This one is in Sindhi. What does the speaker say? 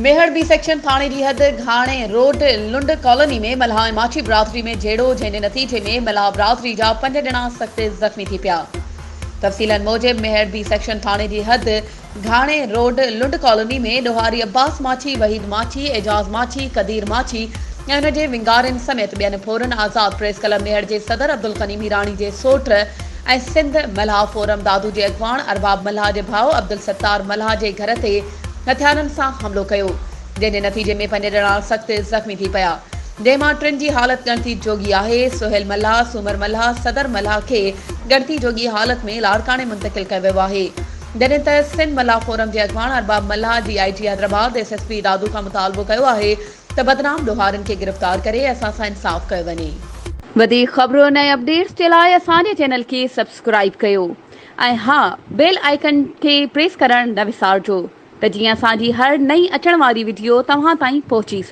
ميهڙ بي سيڪشن ٿاڻي جي حد گهاڻي روڊ لنڊ ڪالوني ۾ ملاح ۽ ماڇي برادري ۾ جهيڙو جنهن جي نتيجي ۾ ملاح برادري جا پنج ڄڻا سخت زخمي ٿي پيا. تفصيلن موجب ميهڙ بي سيڪشن ٿاڻي جي حد گهاڻي روڊ لنڊ ڪالوني ۾ ڏوهاري عباس ماڇي، وحيد ماڇي، اعجاز ماڇي، قدير ماڇي ۽ ان جي ونگارين سميت ٻين ڦورن آزاد پريس ڪلب ميهڙ جي صدر عبدالغني ميراڻي جي سوٽ ۽ سنڌ ملاح فورم دادو جي اڳواڻ ارباب ملاح جي ڀاء عبدالستار ملاح جي گهر تي هٿيارن سان حملو ڪيو، جنهن جي نتيجي ۾ پنج ڄڻا سخت زخمي ٿي پيا، جنهن مان ٽن جي حالت ڳڻتي جوڳي آهي، سهيل ملاح، سومر ملاح، صدر ملاح کي ڳڻتي جوڳي حالت ۾ لاڙڪاڻي منتقل ڪيو ويو آهي، جڏهن ته سنڌ ملاح فورم جي اڳواڻ Arbab Mallah D I G Hyderabad, S S P Dadu کان مطالبو ڪيو آهي ته بدنام ڏوهارين کي گرفتار ڪري اسان سان انصاف ڪيو وڃي. وڌيڪ خبرن ۽ اپڊيٽس جي لاء اسان جي چينل کي سبسڪرائيب ڪيو. ۽ ها بيل آئيڪن کي پريس ڪرڻ نه وسارجو ته جيئن اسان جي هر نئين اچڻ واري وڊيو توهان تائين پهچي سگهي.